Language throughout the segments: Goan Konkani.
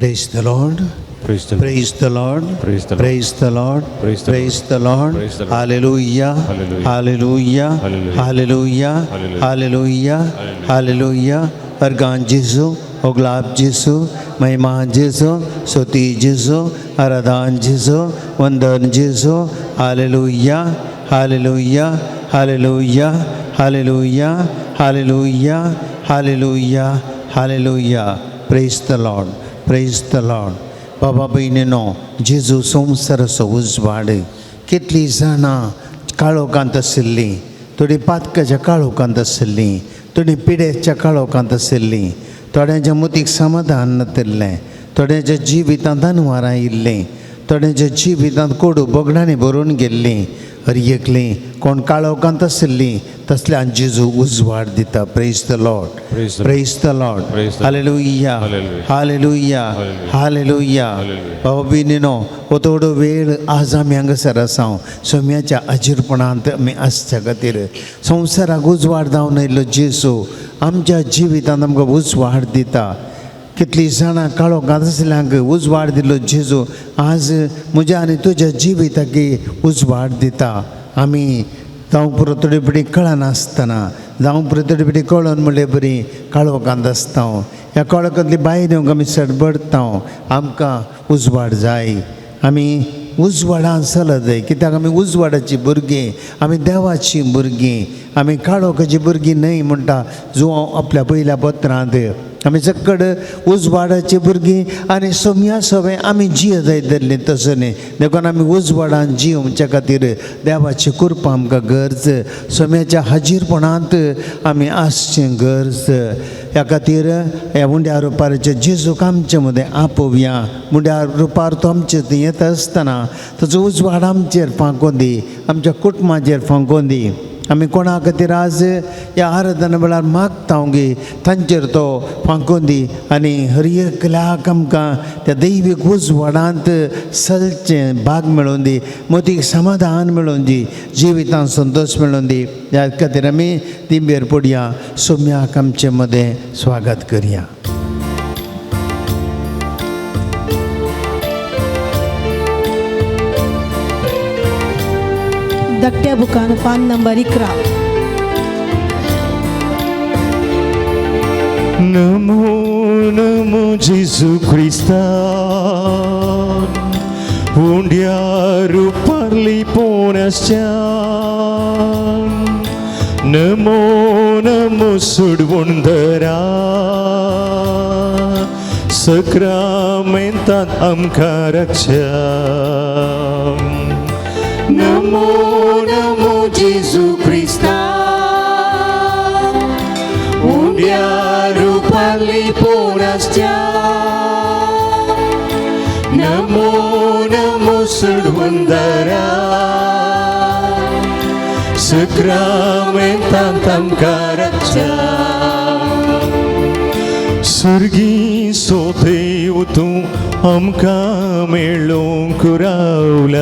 Praise the Lord. Praise the Lord. Praise the Lord. Praise the Lord. Praise the Lord. Praise the Lord. Praise the Lord. Praise the Lord. Hallelujah. Hallelujah. Hallelujah. Hallelujah. Hallelujah. Hallelujah. Hallelujah. Hallelujah. Organ जेजू, ओगलाब जेजू, महिमा जेजू, स्तुती जेजू, आराधन जेजू, वंदन जेजू. Hallelujah. Hallelujah. Hallelujah. Hallelujah. Hallelujah. Hallelujah. Hallelujah. Praise the Lord. Praise the Lord. बाबा भयणीनो, जेजू संवसाराचो उजवाड. कितलीं जाणां काळोखांत आशिल्लीं, थोडीं पातकाच्या काळोखांत आशिल्लीं, थोडीं पिडेच्या काळोखांत आशिल्लीं, थोड्यांच्या मतीक समाधान नातिल्लें, थोड्यांच्या जिवितांत अनवारां आयिल्लीं, थोड्यांच्या जिवितांत कोडू भोगणांनी भरून गेल्लीं. हर एकलीं कोण काळोखांत आशिल्लीं तसल्यान जेजू उजवाड दिता. Praise the Lord. Praise the Lord. Praise the Lord. Praise the Lord. Hallelujah. Hallelujah. Hallelujah. Hallelujah. Hallelujah. Hallelujah. बाबा भयणीनो, हो थोडो वेळ आज आमी हांगासर आसा सोम्याच्या अजीरपणांत आमी आसच्या खातीर. संवसाराक उजवाड जावन आयिल्लो जेजू आमच्या जिवितांत आमकां उजवाड दिता. कितलीं जाणां काळोखांत आसल्यांक उजवाड दिल्लो जेजू आज म्हज्या आनी तुज्या जिविताक उजवाड दिता. आमी जावं पुरो थोडे पिडी कळनासतना, जावं पुरो थोडे पिडी कळोन म्हणले बरी काळोखांत आसता. ह्या काळोखांतली भायर येवंक आमी सडबडटा. आमकां उजवाड जाय. आमी उजवाडान चलत जाय, कित्याक आमी उजवाडाची भुरगीं, आमी देवाचीं भुरगीं, आमी काळोखाची भुरगीं न्हय म्हणटा जुवांव आपल्या पयल्या पत्रांत. आमी चक्कड उजवाडाची भुरगीं आनी सोम्या सवें आमी जियेत जाय धरलीं तसो न्ही. देखून आमी उजवाडान जियोवच्या खातीर देवाची कृपा आमकां गरज. सोम्याच्या हाजीरपणांत आमी आसचें गरज. ह्या खातीर ह्या मुंड्या रुपाराचे जेजूक आमचे मदें आपोवया. मुंड्या रुपार तो आमचे थंय येता आसतना ताचो उजवाड आमचेर फांकोन दी, आमच्या कुटुंबाचेर फांकोन दी. आमी कोणा खातीर आज ह्या आराधना वेळार मागता गे तांचेर तो फांकोन दी आनी हर एकल्याक आमकां त्या दैवीक उजवाडांत चलचें भाग मेळोवन दी, मतीक समाधान मेळोवन दी, जिवितांत संतोश मेळोवन दी. ह्या खातीर आमी दिंबेर पडया, सोम्याक आमचे मदें स्वागत करया. धाकट्या बुकान पान नंबर 11. नमो नमो जेजू क्रिस्ता, उंड्या रुपार लिपोवन आसच्या. नमो नमो सुडवणधरा, सक्रामेंतांत आमकां राखच्या. नमो नमो जेजू क्रिस्ता, उंड्या रुपार लिपोवन आसच्या. नमो नमो सुडवणधरा, सक्रामेंतांत आमकां राखच्या. सुर्गी सोदेव तूं आमकां मेळोवंक रावलाय,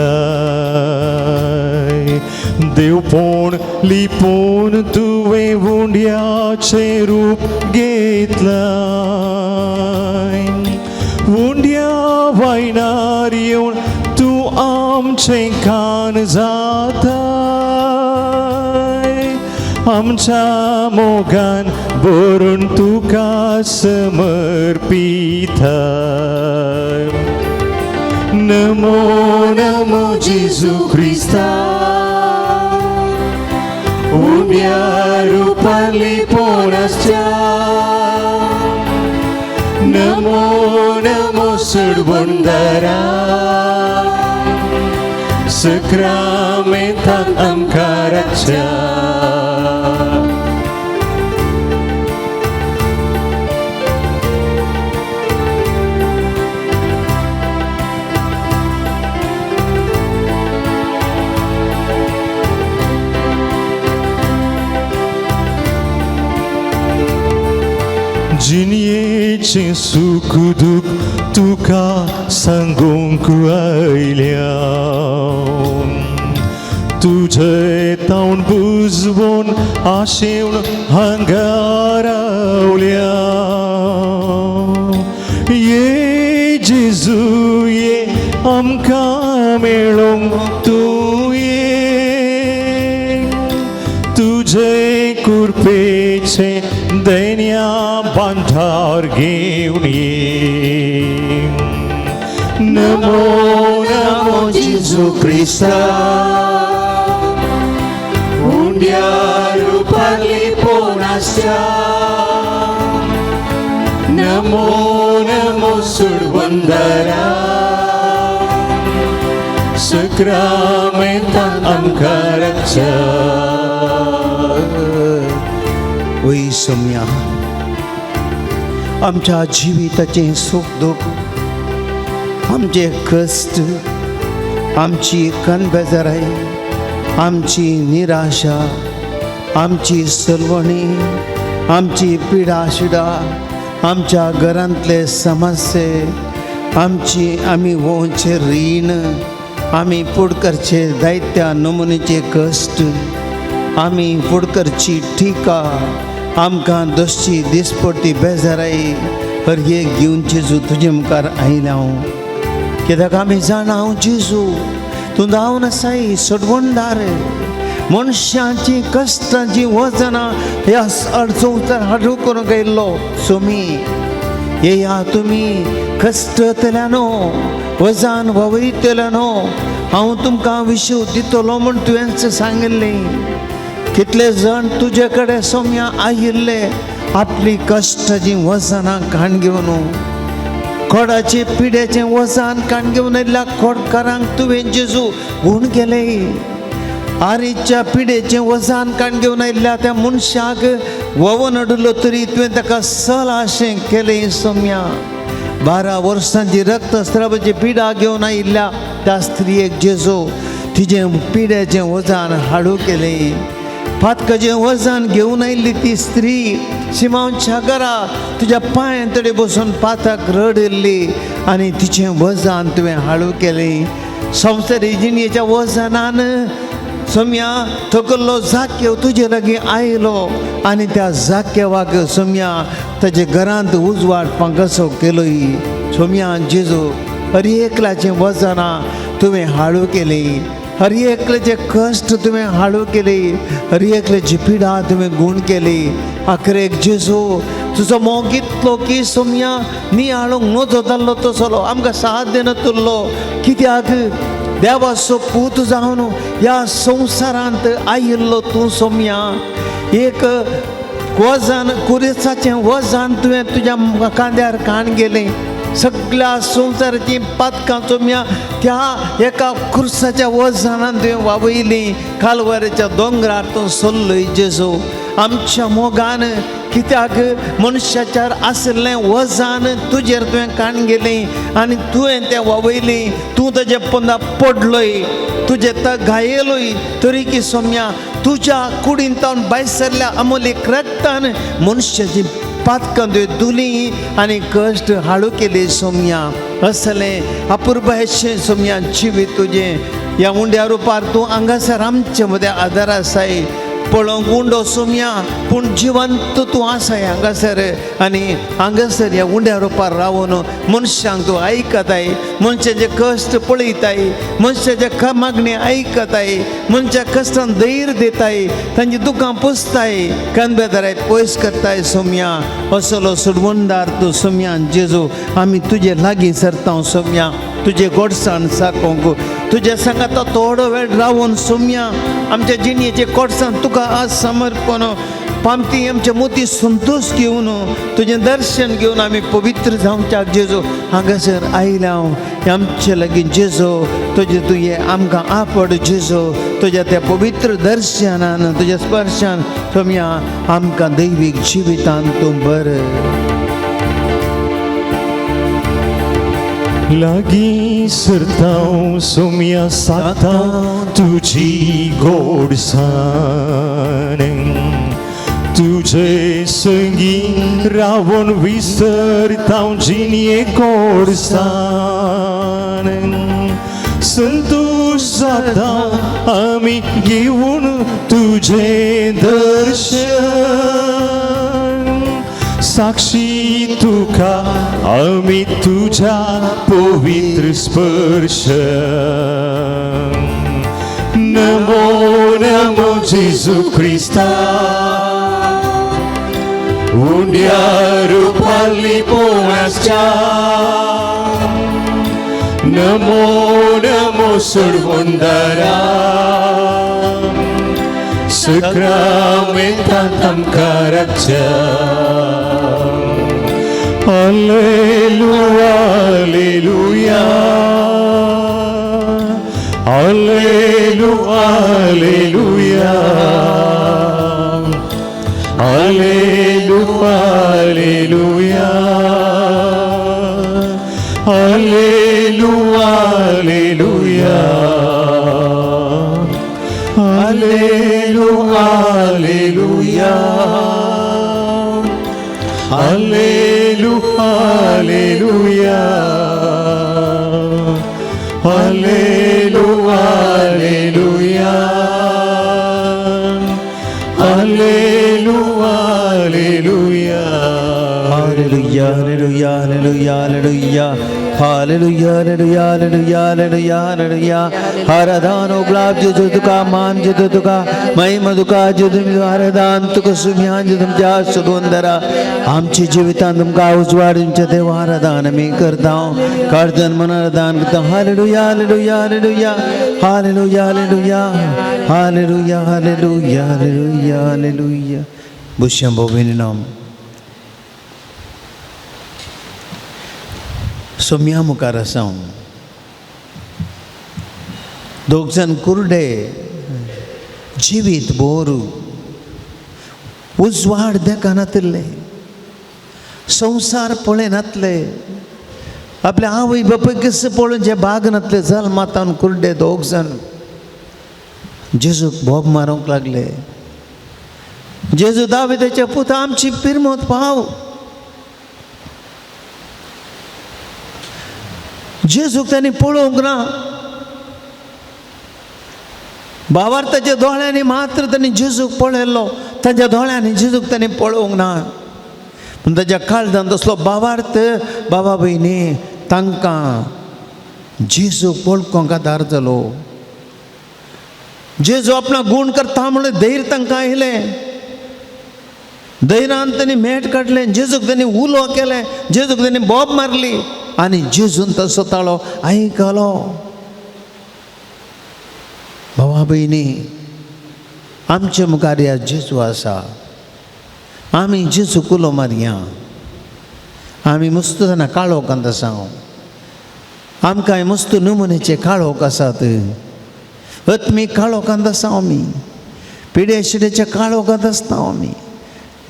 देवपण लिपोवन तुवें उंड्याचें रूप घेतलाय. उंड्या वायनार येवन तूं आमचें कान जाताय, आमच्या मोगान भरून तुका समर्पिताय. नमो नमो जेजू क्रिस्ता, उंड्या रुपार लिपोवन आसच्या. नमो नमो सुडवणधरा, सक्रामेंतांत आमकां राखच्या. जिणयेचें सूख दूख तुका सांगूंक आयल्या, तुजें तावन बुजवून आशेवन हांगा रावल्या. ये आमकां मेळोंक तूं ये तुजे कृपेचे दैन्या बांधार घेवन ये. नमो नमो जेजू क्रिस्ता, उंड्या रुपार लिपोन आसच्या. नमो नमो सुडवंदरा, सक्रामेंतान आमकां राखच्या. वय सोम्या, आमच्या जिविताचें सूख दूख, आमचे कश्ट, आमची कनबेजाराय, आमची निराशा, आमची सलवणी, आमची पिडा शिडा, आमच्या घरांतले समस्ये, आमची आमी वोवचे रीण, आमी फुडकरचे जायत्या नमुनेचे कश्ट, आमी फुडकरची टिका, आमकां दसची दिसपडटी बेजाराय, हर एक घेवन जेजू तुजे मुखार आयल्या हांव. कित्याक आमी जाणा हांव जेजू, तूं जावन आसाय सडवणदार. मनशाची कश्टांची वजनां ह्या अडचण हाडू करूंक आयिल्लो सोमी. येया तुमी कश्टतल्यानो, वजन वयतल्यानो, हांव तुमकां विशव दितलो म्हूण तुवेंच सांगिल्लें. कितले जण तुजे कडेन सोम्या आयिल्ले आपली कश्टाची वजनां काण घेवन, कोडाचे पिड्याचें वजन काण घेवन आयिल्ल्या खोडकारांक तुवें जेजू गूण केले. आरीच्या पिडेचें वजन काण घेवन आयिल्ल्या त्या मनशाक ववन अडलो तरी तुवें ताका सलाशें केलें सोम्या. 12 वर्सांची रक्तस्रावाची पिडा घेवन आयिल्ल्या त्या स्त्रियेक जेजू तिजें पिड्याचें वजन हाडू केलें. पातकाचें वजन घेवन आयिल्ली ती स्त्री शिमांवच्या घरा तुज्या पांयां तडे बसून पाताक रडिल्ली आनी तिचें वजन तुवें हाडू केलें. संवसारी जिणेच्या वजनान सोम्या थकल्लो जाक्यव तुजे लागीं आयलो आनी त्या जाक्यवाक सोम्या ताजे घरांत उजवाड फांकसो केलोय. सोम्या जेजू, हर एकल्याचें वजनां तुवें हाडू केली, हर एकल्याचे कश्ट तुवें हाडू केली, हर एकल्याची पिडा तुवें गूण केली. आखरेक जेजू तुजो मोग इतलो की सोम्या नियाळूंक नजो जाल्लो तसलो आमकां साथ दिना तुल्लो. कित्याक देवाचो पूत जावन ह्या संवसारांत आयिल्लो तूं सोम्या, एक वजन कुरेसाचें वजन तुवें तुज्या कांद्यार काण गेलें. सगळ्या संवसाराचीं पातकां सोम्या त्या एका खुर्साच्या वजनान तुवें वावयलीं. कालवाराच्या दोंगरार तूं सोल्लोय जेजू आमच्या मोगान. कित्याक मनशाच्यार आशिल्लें वजन तुजेर तुवें काण गेलें आनी तुवें तें वावयलें. तूं ताजे पोंदा पडलोय, तुजे त घायलोय, तरी की सोम्या तुज्या कुडीन भायर सरल्या अमोलीक रक्तान मनशाची पातकां तुवें धुली आनी कश्ट हाडू केले सोम्या. असलें अपुरबायेचें सोम्या जिवीत तुजें ह्या उंड्या रुपार तूं हांगासर आमचे मदें आदार आसाय. पळोवंक उंडो सोम्या पूण जिवंत तूं आसाय हांगासर आनी हांगासर ह्या उंड्या रुपार रावन मनशांक तूं आयकताय, मनशाचे कश्ट पळयताय, मनशाचे मागणी आयकताय, मनशा कश्टान धैर्य दिताय, तांची दुकां पुसताय, कानबेदाराय पयस करताय सोम्या. असलो सुडवणदार तूं सोम्या जेजू, आमी तुजे लागीं सरता सोम्या, तुजे गोडसाण साकोंक तुज्या सांगाता थोडो वेळ रावून सोम्या आमच्या जिणेचे कोडसाण तुका आज समर्पण पामती आमच्या मोती संतोश घेवन तुजें दर्शन घेवन आमी पवित्र जावच्याक जेजू हांगासर आयल्या हांव. आमचे लागीं जेजू तुजें तुवें आमकां आपड जेजू, तुज्या त्या पवित्र दर्शनान तुज्या स्पर्शान सोम्या आमकां दैवीक जिवितान तूं बरें. लागीं सरतांव सोम्या सातां तुजी गोडसाण, तुजे संगी रावून विसरतांव जिणये गोडसाण. संतोश जाता आमी घेवन तुजें दर्शन, साक्षी तुका आमी तुज्या पवित्र स्पर्श. नमो नमो जेजू क्रिस्ता, उंड्या रुपाली पोवनासच्या. नमो नमो सोडवणदारा, सक्रामेंतांत आमकां राखच्या. Alleluia, alleluia, alleluia, alleluia, alleluia, alleluia, alleluia, alleluia, alleluia, alleluia, alleluia, alleluia, alleluia, alleluia, alleluia, alleluia. Hallelujah, hallelujah, hallelujah, hallelujah. Hallelujah, hallelujah, hallelujah, hallelujah, hallelujah. आराधन उगलाब जेजू तुका, मान जेजू तुका, महिमा तुका जेजू, आराधन तुका सुम्यान जेजू तुमच्या सुगंधरा. आमच्या जिवितान तुमकां उजवाड तुमच्या देव आराधन आमी करता, काळजान मन आराधन करता. Hallelujah, hallelujah, hallelujah, hallelujah, hallelujah, hallelujah, hallelujah, hallelujah, hallelujah. बुश्यम भोविनी नाम सोम्या मुखार आसा हांव. दोग जाण कुर्डे जिवीत बोर उजवाड देखानातिल्ले, संवसार पळयनातले, आपल्या आवय बापूय कस पळोवन जे बाग नातले, जल्मातान कुर्डे दोग जाण जेजूक बोब मारूंक लागले. जेजू दाविदाच्या पुता, आमची पिरमत पाव. जेजूक तांणी पळोवंक ना, भावार्थाच्या दोळ्यांनी मात्र तांणी जेजूक पळयल्लो, ताच्या दोळ्यांनी जेजूक तांणी पळोवंक ना. पूण ताच्या काळजान तसलो भावार्थ बाबा भयणी तांकां जेजूक पळोवंक आदार जालो. जेजू आपणा गूण करता म्हणून धैर्य तांकां आयलें. धैर्यान तांणी मेट काडलें, जेजूक तांणी उलो केलें, जेजूक तांणी बोब मारली आनी जेजून तसो ताळो आयकलो. भावा भयणी, आमचे मुखार ह्या जेजू आसा, आमी जेजूक उलो मारया. आमी मस्त जाणां काळोखांत आसा, आमकां मस्त नमुनेचे काळोख आसात, आत्मीक काळोखांत आसा आमी, पिड्या शिड्याच्या काळोखांत आसता आमी,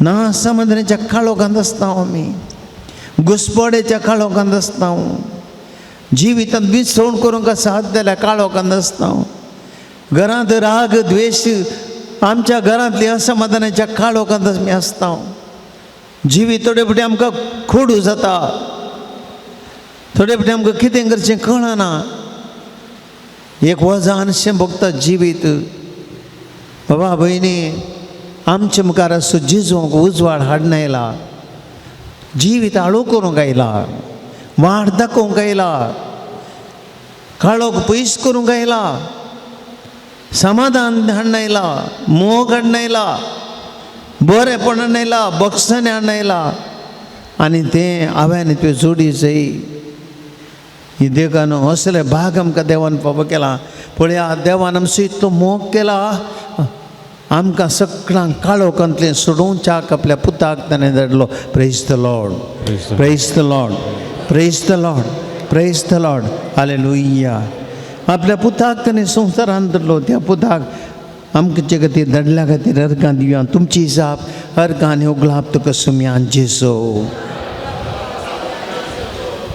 ना समाधानाच्या काळोखांत आसता आमी, घुसपोड्याच्या काळोखांत आसता, जिवितांत विसवण करूंक साथ जाल्यार काळोखांत आसता, घरांत राग द्वेश आमच्या घरांतली असमाधानाच्या काळोखांत आमी आसता. जिवीत थोडे फावटी आमकां खोडू जाता, थोडे फावटी आमकां कितें करचें कळना, एक वजानशें भोगता जिवीत. बाबा भयणी, आमचे मुखार आसो जेजूंक उजवाड हाडून आयला, जिवीत हाळू करूंक आयला, वाट दाखोवंक आयला, काळोख पयस करूंक आयला, समाधान हाडून आयला, मोग हाडून आयला, बरेपण हाडून आयला, बक्षांनी हाडून आयला. आनी तें हांवें तुवें जोडी जय ही देखान असले भाग आमकां देवान फावो केला. पळया देवान आमचो इतलो मोग केला, आमकां सगळ्यांक काळोखांतलें सोडोवच्याक आपल्या पुताक ताणें धाडलो. Praise the Lord, praise the Lord, praise the Lord, praise the Lord, hallelujah. आपल्या पुताक ताणें संवसारांत धाडलो, त्या पुताक आमचे खातीर धाडल्या खातीर अर्गां दिवया. तुमची जाप अर्गां आनी उगलाप तुका सुम्यान जेजू.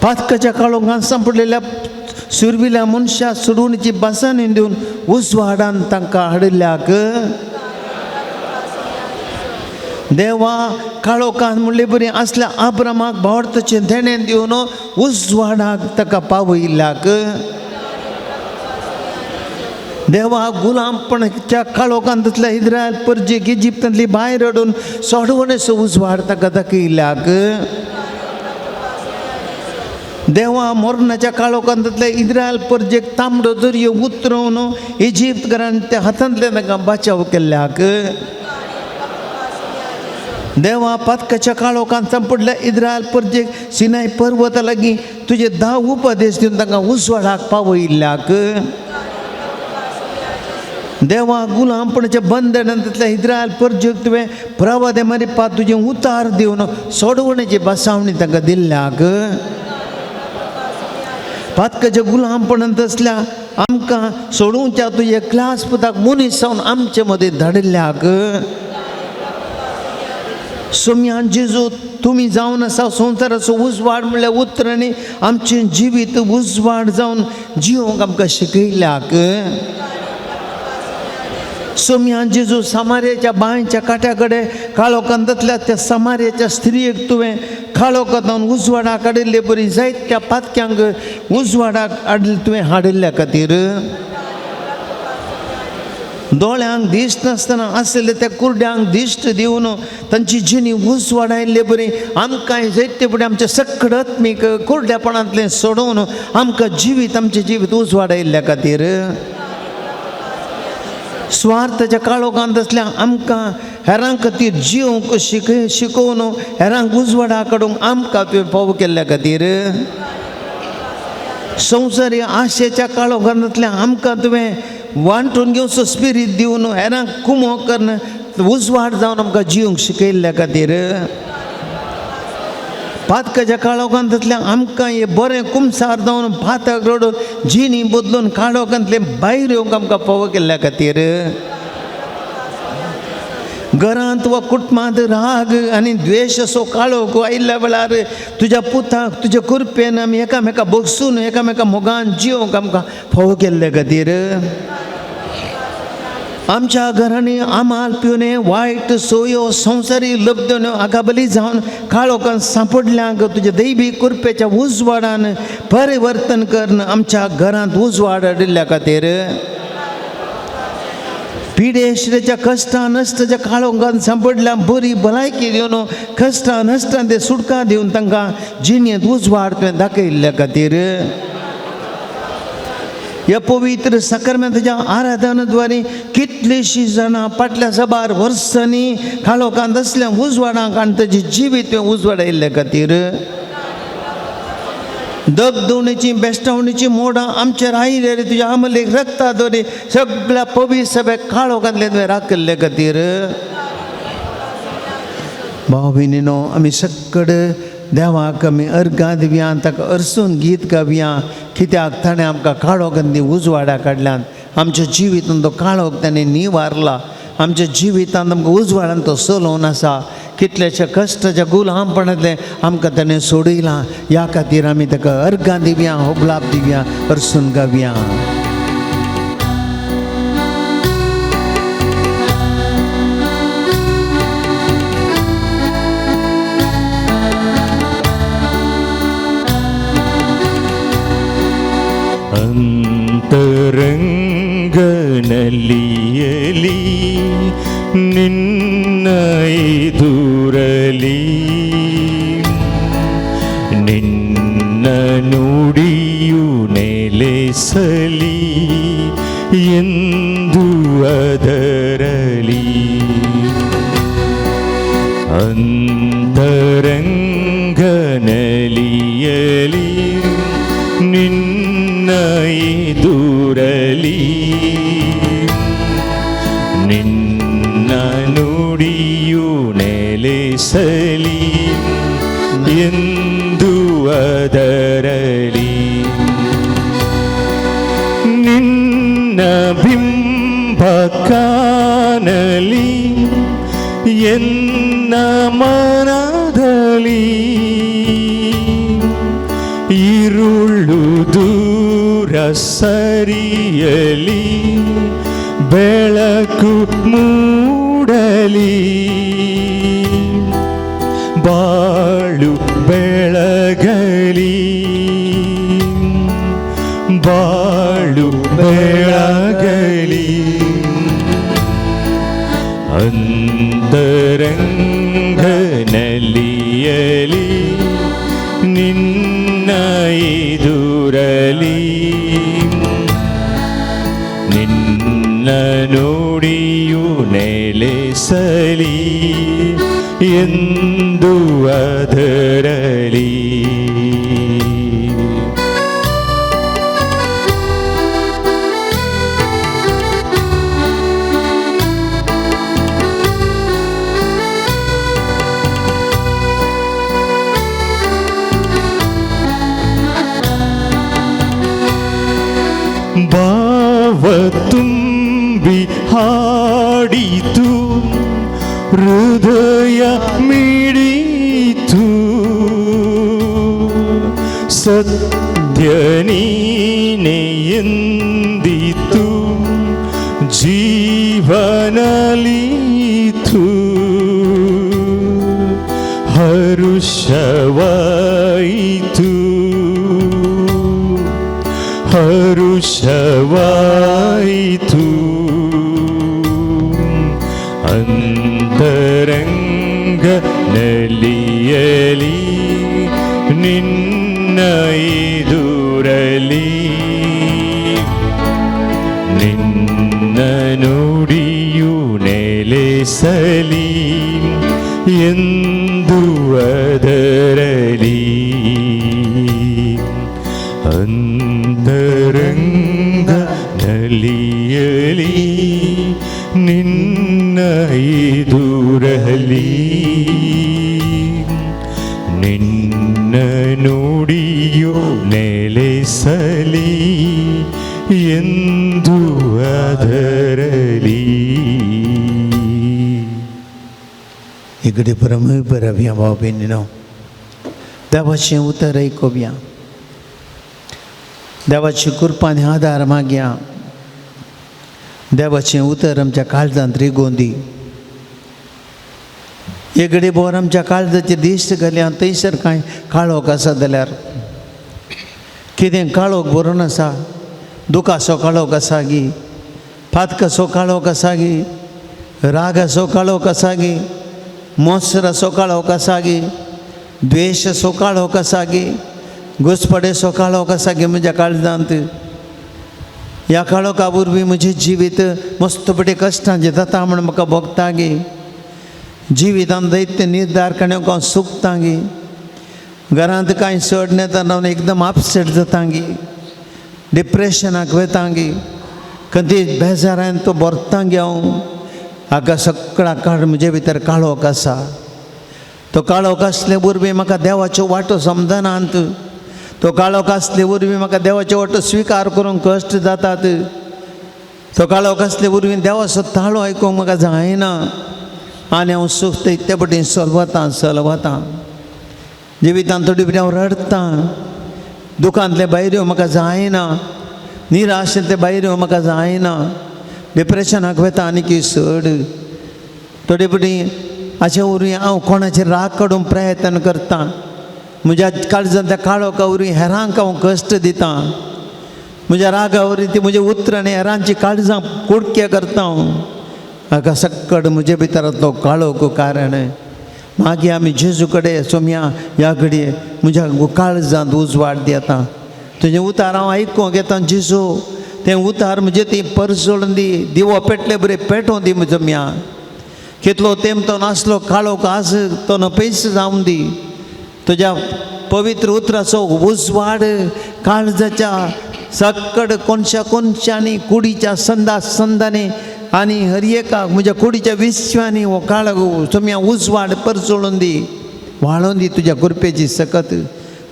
पातकाच्या काळोखांत सांपडलेल्या सुरविल्या मनशा सोडवणीची भासांनी दिवन उजवाडान तांकां हाडिल्ल्याक देवा काळोखांत म्हणले बरी आसल्या आब्रामाक भावार्थाचें देणें दिवन उजवाडाक ताका पावयिल्ल्याक देवा गुलामपणाच्या काळोखांतल्या इस्रायल परजेक इजिप्तांतली भायर हाडून सोडवणेचो उजवाड ताका दाखयल्याक. देवा मरणाच्या काळोखांतल्या इस्रायल परजेक तांबडो दर्यो उतरोवन इजिप्तकारान त्या हातांतल्यान तांकां बाचाव केल्ल्याक. देवा पातकाच्या काळोखांत सांपडल्या इस्रायल परजेक सिनाय पर्वता लागीं तुजे 10 उपदेश दिवन तांकां उजवाडाक पावयल्ल्याक. देवा गुलामपणाच्या बंधनांतल्या इस्रायल परजेक तुवें प्रवादे मारिपात तुजें उतार दिवन सोडवणेची बसावणी तांकां दिल्ल्याक. पातकाच्या गुलामपणांत आसल्या आमकां सोडोवच्या तुजे क्लास पुताक मनीस जावन आमचे मदें धाडिल्ल्याक. सोम्यान जेजू तुमी जावन आसा संवसाराचो उजवाड म्हणल्यार उतरांनी आमचें जिवीत उजवाड जावन जिवंक आमकां शिकयल्याक. सोम्यान जेजू समार्याच्या बांयच्या काट्या कडेन काळोखांतल्या त्या समार्याच्या स्त्रियेक तुवें काळोखांत उजवाडाक हाडिल्ले बरी जायत्या पातक्यांक उजवाडाक हाडिल्ले तुवें हाडिल्ल्या खातीर. दोळ्यांक दिश्ट नासतना आशिल्ले त्या कुरड्यांक दिश्ट दिवन तांची जिणी उजवाड आयिल्ले बरी आमकां जायते फुडें आमचें सकड आत्मीक कुरड्यापणांतलें सोडोवन आमकां जिवीत आमचें जिवीत उजवाड आयिल्ल्या खातीर. स्वार्थाच्या काळोखांत आसल्या आमकां हेरां खातीर जिवंक शिकोवन हेरांक उजवाडा काडूंक आमकां तुवें फावो केल्ल्या खातीर. संवसारी आशेच्या काळोखांतल्या आमकां तुवें वांटून घेवचो स्पिरीत दिवन हेरांक कुमो करून उजवाड जावन आमकां जिवंक शिकयल्ल्या खातीर. पातकाच्या काळोखांतल्या आमकां हे बरें कुमसार जावन पातक रडून जिणी बदलून काळोखांतले भायर येवंक आमकां फावो केल्ल्या खातीर. घरांत वा कुटुंबांत राग आनी द्वेश असो काळोख आयिल्ल्या वेळार तुज्या पुताक तुज्या कृपेन आमी एकामेका बगसून एकामेका मोगान जिवंक आमकां फावो केल्ले खातीर. आमच्या घरांनी आमाल पिवणे वायट सोयो संवसारी लब्धण्यो आगाबली जावन काळोखान सांपडल्यांक तुज्या दैवी कृपेच्या उजवाडान परिवर्तन करून आमच्या घरांत उजवाड हाडिल्ल्या खातीर. पिडेश्रेच्या कश्टां नश्टाच्या काळोखान सांपडल्या बरी भलायकी दिवन कश्टां नश्टां ते सुटका दिवन तांकां जिणेंत उजवाड तुवें दाखयल्ल्या खातीर. ह्या पवित्र साकरमेंताच्या आराधनाद्वारे कितलींशीं जाणां फाटल्या साबार वर्सांनी काळोखांत आसल्या उजवाडाक आनी ताचें जिवीत तुवें उजवाड आयिल्ल्या खातीर. दगदवणेची बेश्टावणेची मोडां आमचेर आयले रे तुज्या आमलेक रक्ता दोरे सगळ्या पवित्र सगळ्या काळोखांतल्यान तुवें राखिल्ले खातीर. भाव भयणीनो आमी सक्कड देवाक आमी अर्गां दिवया ताका अरसून गीत गावया कित्याक ताणें आमकां काळोखांतली उजवाडा काडल्यान आमच्या जिवितांत तो काळोख ताणें निवारला आमच्या जिवितांत आमकां उजवाडान तो चलोवन आसा. कितल्याश्या कश्टाच्या गुलामपणांतलें आमकां ताणें सोडयलां. ह्या खातीर आमी ताका अर्गां दिवया होबलाप दिवया अरसून गावया. ಅಂತರಂಗನಲ್ಲಿಯಲಿ ನಿನ್ನ ಎದುರಲಿ ನಿನ್ನ ನುಡಿಯು ನೆಲೆಸಲಿ ಎಂದು ಅದರಲಿ ಅಂತರಂಗನಲಿಯಲಿ ನಿನ್ನ ಎದುರಲಿ ನಿನ್ನ ನುಡಿಯು ನೆಲೆಸಲಿ ಎಂದು ಅದರಲಿ ನಿನ್ನ ಬಿಂಬ ಕಾಣಲಿ ಎನ್ನ ಮನದಲ್ಲಿ ಇರುಳು ದೂರ ಸರಿಯಲಿ ಬೆಳಕು ಮೂಡಲಿ ಬಾಳು ಬೆಳಗಲಿ ಬಾಳು ಬೆಳಗಲಿ. ಅಂತರಂಗ ನಲಿಯಲಿ ನಿನ್ನ ಎದುರಲಿ ನಿನ್ನ ನುಡಿಯು ನೆಲೆಸಲಿ ಎಂದು ಅದರಲಿ. ಭಾವ ತುಂಬಿ ಹಾಡಿತು ಹೃದಯ ಮಿಡಿತು ಸತ್ಯ ನೀನೆ ಎಂದಿತು ಜೀವನಲೀತು ಹರುಷವಾಯಿತು ಹರುಷವಾಯಿತು ಅಂತರಂಗ ನಲಿಯಲಿ ನಿನ್ನ ಎದುರಲಿ ನಿನ್ನ ನುಡಿಯು ನೆಲೆಸಲಿ ಎಂದು ಅದರಲಿ ಅಂತರಂಗ ನಲಿಯಲಿ ನಿನ್ನ ಎದುರಲಿ ನಿನ್ನ ನುಡಿಯು ನೆಲೆಸಲಿ ಎಂದು ಅದರಲಿ. इकडे परमय बरव्या भाव भयणीनो, देवाचें उतर आयकुया, देवाची कृपा आनी आदार मागया. देवाचें उतर आमच्या काळजांत रिगोवन दी. एक घडी भोर आमच्या काळजाचेर दिश्ट घाली आनी थंयसर कांय काळोख आसा जाल्यार, कितें काळोख भरून आसा, दुखाचो काळोख आसा गी, पातकाचो काळोख आसा गी, रागाचो काळोख आसा गी, मोसराचो काळोख आसा गी, द्वेशाचो काळोख आसा गी, घुसपडेचो काळोख आसा गी म्हज्या काळजांत. ह्या काळोखा वरवीं म्हजें जिवीत मस्तपटी कश्टांचें जाता म्हूण म्हाका भोगता गी. जिवितांत दैत्य निर्धार करण्याक हांव सुकता गी. घरांत कांय चड नेता हांव एकदम अपसेट जाता गी, डिप्रेशनाक वता गी, कदी बेजारान तो भरता गी हांव. हाका सगळा काळ म्हजे भितर काळोख आसा. तो काळोख आसले वरवीं म्हाका देवाच्यो वाटो समजनात. तो काळोख आसले वरवीं म्हाका देवाच्यो वाटो स्विकार करूंक कश्ट जातात. तो काळोख आसले वरवीं देवाचो ताळो आयकूंक म्हाका जायना आनी हांव सुस्त इतले पटी सलवतां सलवतां. जिवितांत थोडी भितर हांव रडटां. दुकांतले भायर येवंक म्हाका जायना, निराशेंतले भायर येवंक म्हाका जायना, डिप्रेशनाक वता आनी की चड. थोडे पटी हाचे वरवीं हांव कोणाचेर राग काडूंक प्रयत्न करतां. म्हज्या काळजांतल्या काळोखा वरवीं हेरांक हांव कश्ट दितां. म्हज्या रागा वरवीं ती म्हज्या उतरां आनी हेरांची काळजां कुडके करता हांव. हाका सक्कड म्हजे भितरांतलो काळोख कारण. मागीर आमी जेजू कडेन सोमया ह्या घडये म्हज्या काळजांत उजवाड दिता. तुजें उतार हांव आयकूंक येता जेजू, तें उतार म्हजें ती परजळून दी, दिवो पेटले बरें पेटोवन दी म्हज्या म्या. कितलो तेंप तो नासलो काळोख आज तो नपयस जावन दी. तुज्या पवित्र उतराचो उजवाड काळजाच्या सक्कड कोनशा कोनशांनी, कुडीच्या संदा संदांनी आनी हर एका म्हज्या कुडीच्या विश्वांनी हो काळोख तुमी उजवाड परजळून दी, वाळोवन दी तुज्या कृपेची सकत,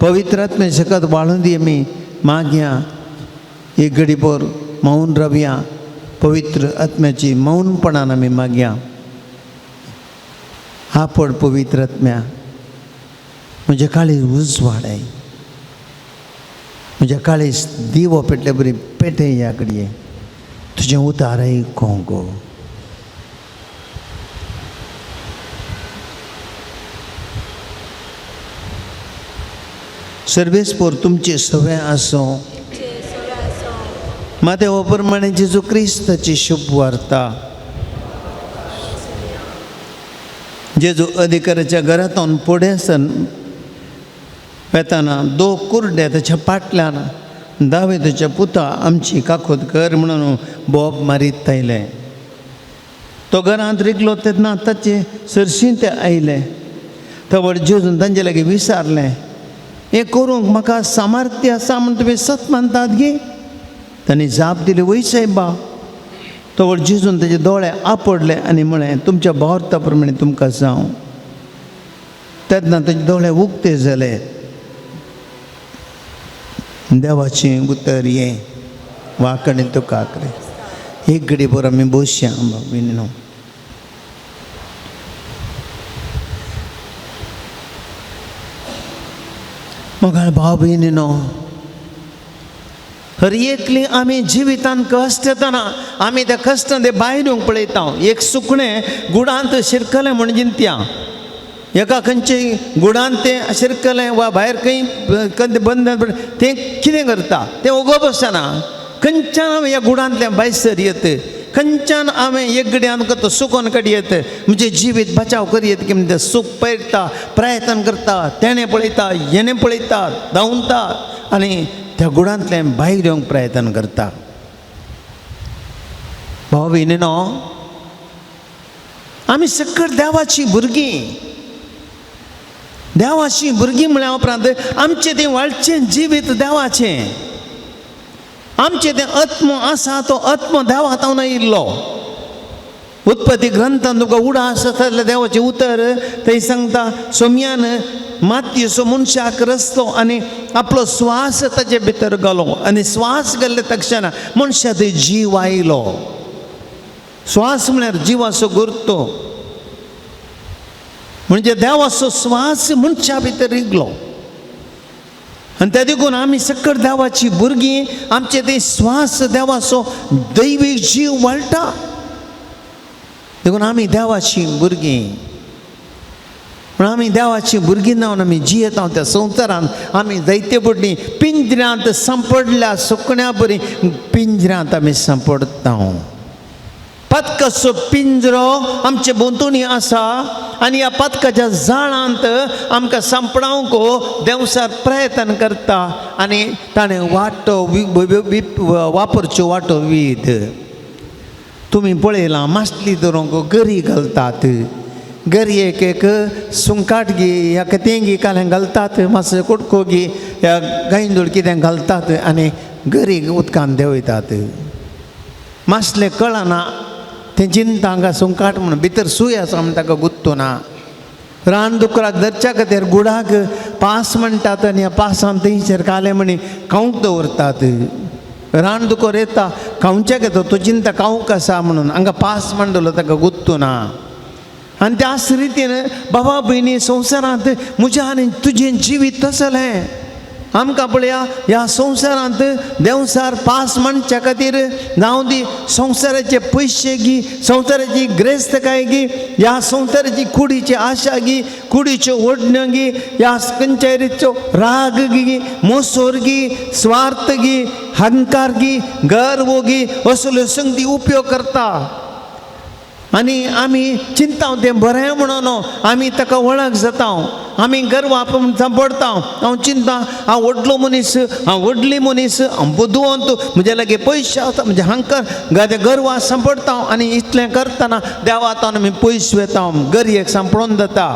पवित्र आत्मे सकत वाळोवन दी. आमी मागया एक घडी भर मौन रावया, पवित्र आत्म्याची मौनपणान आमी मागया. आपड पवित्र आत्म्या म्हज्या काळीज उजवाड, म्हज्या काळीज दिवो पेटले बरी पेटे ह्या घडये तुजें उतार आयकूंक गो. सर्वेस्पोर तुमचे सवे आसूं. मातेव प्रमाणे जेजू क्रिस्ताची शुभ वार्ता जेजू अधिकाऱ्याच्या घरांतून फुडें सन वेताना दो कुर्डे ताच्या फाटल्यान दावेदाच्या पुता आमची काकूत कर म्हणून बोब मारीत आयले. तो घरांत रिगलो तेन्ना ताचे सरशीं ते आयले. तवळ जेजून तांचे लागीं विचारलें, हें करूंक म्हाका सामर्थ्य आसा म्हूण तुमी सत मानतात गी? तांणी जाप दिली, वय सायबा. तवळ जेजून ताजे दोळे आपडले आनी म्हळें, तुमच्या भावार्था प्रमाणे तुमकां जावं. तेन्ना ताजे दोळे उक्ते जाले. देवाचें उतर हें वाकणे तुका आकरे. एक घडी भर आमी बसया न्हू. मोगाळ भाव भयणी न्हू, हर एकली आमी जिवितान कश्ट येतना आमी त्या कश्टान ते भायर येवंक पळयता. एक सुकणें गुडांत शिरकलें म्हण चिंतया, एका खंयचे गुडांत तें शिरकलें वा भायर खंय खंय बंद तें कितें करता, तें ओगो बसना. खंयच्यान हांवें ह्या गुडांतल्यान भायर सर येत, खंयच्यान हांवें एक गड्यान तो सुकोन काडयेत, म्हजें जिवीत बचाव करयेत की तें सूख पळयता, प्रयत्न करता, तेणें पळयता, हेणें पळयता, धांवता आनी त्या गुडांतल्यान भायर येवंक प्रयत्न करता. भाव भयणी न्हू, आमी सकट देवाची भुरगीं. देवाची भुरगीं म्हळ्या उपरांत आमचें तें वाळचें जिवीत देवाचें, आमचें तें आत्मो आसा तो आत्मो देवा तावन आयिल्लो. उत्पत्ती ग्रंथान तुका उडास आसा जाल्यार देवाचें उतर थंय सांगता, सोम्यान मातयेचो मनशाक रचलो आनी आपलो स्वास ताचे भितर घालो आनी स्वास घाल्ले तक्षण मनशा थंय जीव आयलो. स्वास म्हळ्यार जिवाचो गुर्तो, म्हणजे देवाचो स्वास मनशा भितर रिगलो. आनी त्या देखून आमी सकट देवाची भुरगीं, आमचे ते स्वास देवाचो दैवीक जीव वाळटा. देखून आमी देवाची भुरगीं. पूण आमी देवाची भुरगीं जावन आमी जियेता त्या संवसारांत आमी जायते पडली पिंजऱ्यांत सांपडल्या सुकण्या बरी पिंजऱ्यांत आमी सांपडटा. पातकाचो पिंजरो आमचे भोंवतणी आसा आनी ह्या पातकाच्या जाळांत आमकां सांपडावंक देंवसार प्रयत्न करता आनी ताणें वाटो वापरच्यो वाटो वीद. तुमी पळयलां मासली धरूंक गरी घालतात, गरयेक एक सुंकाट गी या तें गी कालें घालतात, मातशें कुटको गी या गांयदोळ कितें घालतात आनी गरी उदकान देंवयतात. मासलें कळना, तें चिंता हांगा सुंकाट म्हणून भितर सूय आसा म्हण ताका गुत्तो ना. रान दुकराक धरच्या खातीर गुडाक पास म्हणटात आनी ह्या पासान थंयसर कालें म्हणी खावंक दवरतात. रान दुकर येता खावच्या घेता, तो चिंता खावंक आसा म्हणून हांगा पास म्हणटलो ताका गुत्तो ना. आनी त्याच रितीन बाबा भयणी संवसारांत म्हज्या आनी तुजें जिवीत तसलें. आमकां पळया ह्या संवसारांत देंवसार पास म्हणच्या खातीर जावं दी संवसाराचे पयशे गी, संवसाराची ग्रेस्तकाय गी, ह्या संवसाराची कुडीची आशा गी, कुडीच्यो ओडण्यो गी, ह्या खंयच्याय रितचो राग गी, मोसोर गी, स्वार्थ गी, हंकार गी, गर्व गी, असल्यो संगती उपयोग करता. आनी आमी चिंता तें बरें म्हणून आमी ताका वळख जाता, आमी गर्व सांपडटा. हांव चिंता हांव व्हडलो मनीस, हांव व्हडली मनीस, हांव बुदवंत, म्हज्या लागीं पयशे आसा, म्हज्या हांकां गर्वा सांपडटा. आनी इतलें करतना देवा आमी पयस वता, गरयेक सांपडोन जाता,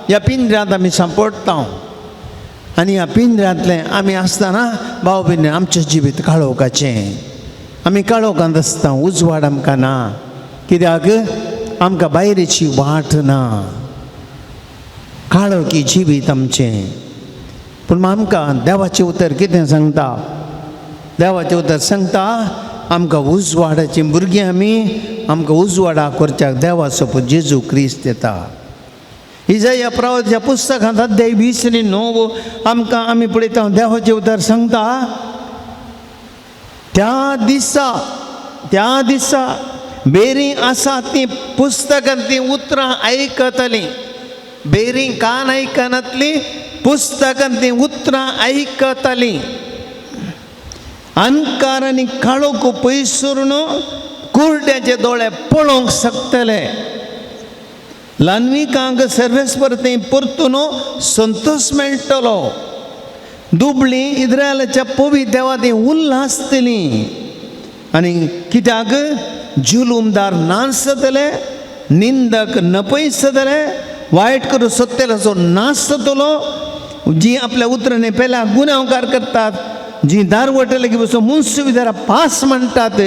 ह्या पिंजऱ्यांत आमी सांपडटा. आनी ह्या पिंजऱ्यांतलें आमी आसतना भाव भयणी आमचें जिवीत काळोखाचें, आमी काळोखांत आसता, उजवाड आमकां ना. कित्याक आमकां भायरेची वाट ना, काळोखी जिवीत आमचें. पूण आमकां देवाचें उतर कितें सांगता? देवाचें उतर सांगता आमकां उजवाडाचीं भुरगीं आमी, आमकां उजवाडा करच्याक देवाचो जेजू क्रिस्त येता. इजाया प्रवाच्या पुस्तकांत अध्याय 20 आनी 9 आमकां आमी पळयता देवाचें उतर सांगता, त्या दिसा, त्या दिसा बेरी आसा ती पुस्तकां ती उतरां आयकतलीं, बेरी कान आयकनातली पुस्तकां ती उतरां आयकतलीं. अहंकार आनी काळोख पयस सरून कुर्ड्याचे दोळे पळोवंक शकतले. ल्हानविकांक सर्वेस्पर थंय परतून संतोश मेळटलो. दुबळी इस्रायलाच्या पवित्र देवा ती उल्हासतली. आनी कित्याक जुलूमदार नासतले, निंदक नपयसतले, वायट करूं सोदतल्याचो नाश जातलो. जी आपल्या उतरांनी पेल्या गुन्यांवकार करतात, जी दारवटे की बसून मुन्स विदारा पास म्हणटात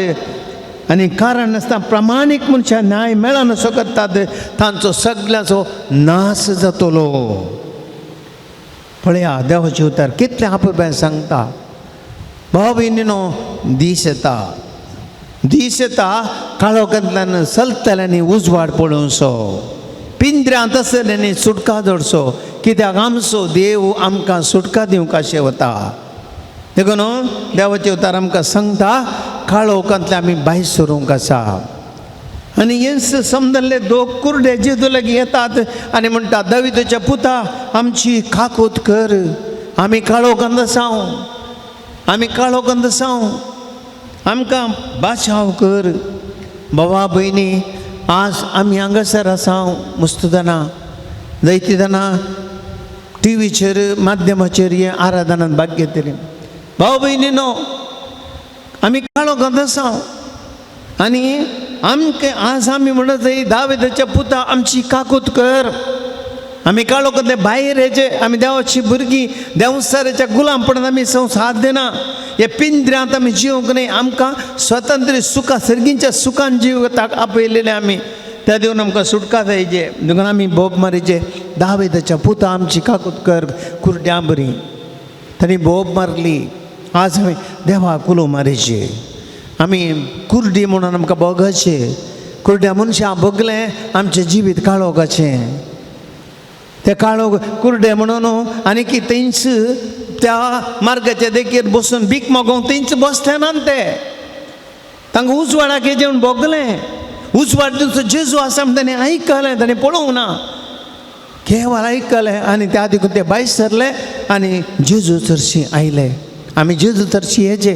आनी कारण नासतना प्रामाणीक मनशां न्याय मेळनासो करतात, तांचो सगळ्यांचो नाश जातलो. पळया देवाचें उतर कितलें आपुलकायेन सांगता. भाव भयणीनो, दीस येता, दीस येता काळोखांतल्यान चलतल्यांनी उजवाड पळोवचो, पिंजऱ्यांत आसतल्यांनी सुटका दवरचो. कित्याक आमचो देव आमकां सुटका दिवंक अशें वता. देखून देवाचें उतर आमकां सांगता काळोखांतल्यान आमी भायर सरूंक आसा. आनी हेंच समजल्ले दोग कुर्डे जेजू लागीं येतात आनी म्हणटा, दाविदाच्या पुता आमची काकूत कर, आमी काळोखांत आसाव, आमी काळोखांत आसाव, आमकां बाचाव कर. बाबा भयणी, आज आमी हांगासर आसाव मुस्तुदाना जायती जाणां टिवीचेर माध्यमाचेर हे आराधनान भाग घेतली. भाव भयणीनो, आमी काळोखांत आसाव आनी आमकां आज आमी म्हणत जाय, दाविदाच्या पुता आमची काकूत कर, आमी काळोखांतले भायर येचे, आमी देवाची भुरगीं, देंवचाराच्या गुलामपणान आमी संवसार दिना, हे पिंजऱ्यांत आमी जिवंक न्हय, आमकां स्वतंत्र सुखां सर्गींच्या सुखान जिवताक आपयलेले आमी, त्या दिवन आमकां सुटका जायचे. देखून आमी बोब मारीचे, दाविदाच्या पुता आमची काकूत कर. कुर्ड्यां बरी तांणी बोब मारली. आज आमी देवा कुलो मारीचे, आमी कुर्डी म्हणून आमकां भोगाचे. कुर्ड्या मनशां भोगलें आमचें जिवीत काळोखाचें. ते काळोख कुर्डे म्हणून आनी की थंयच त्या मार्गाच्या देखीर बसून भीक मागोवंक थंयच बसले ना ते, तांकां उजवाडाक येजें म्हूण भोगलें. उजवाड दिवचो जेजू आसा म्हण ताणें आयकलें, ताणें पळोवंक ना, केवळ आयकलें आनी त्या देखून ते भायर सरले आनी जेजू चरशी आयले. आमी जेजू चरशी येचे.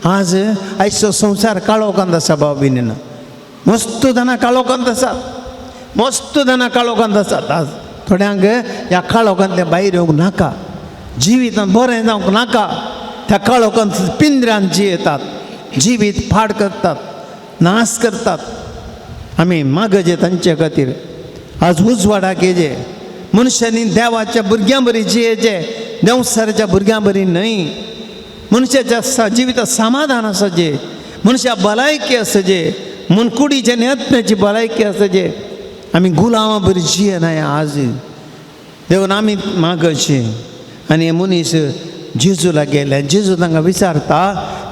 आज आयचो संवसार काळोखांत आसा भाव भयणीनो, मस्त जाणां काळोखांत आसात, मस्त जाणां काळोखांत आसात. आज थोड्यांक ह्या काळोखांतल्या भायर येवंक नाका, जिवितांत बरें जावंक नाका, त्या काळोखांत पिंजऱ्यांत जियेतात, जिवीत पाड करतात, नाश करतात. आमी मागचे तांचे खातीर. आज उजवाडाक येजे, मनशांनी देवाच्या भुरग्यां बरी जियेचे, देंवचाराच्या भुरग्यां बरी न्हय. मनशाच्या जिवितात समाधान आसा जे, मनशा भलायकी आसा जे, मन कुडीच्या आनी आत्म्याची भलायकी आसा जे. आमी गुलामां बरी जियेनाय आज. देवन आमी मागचे. आनी हे मनीस जेजू लागीं गेले. जेजू तांकां विचारता,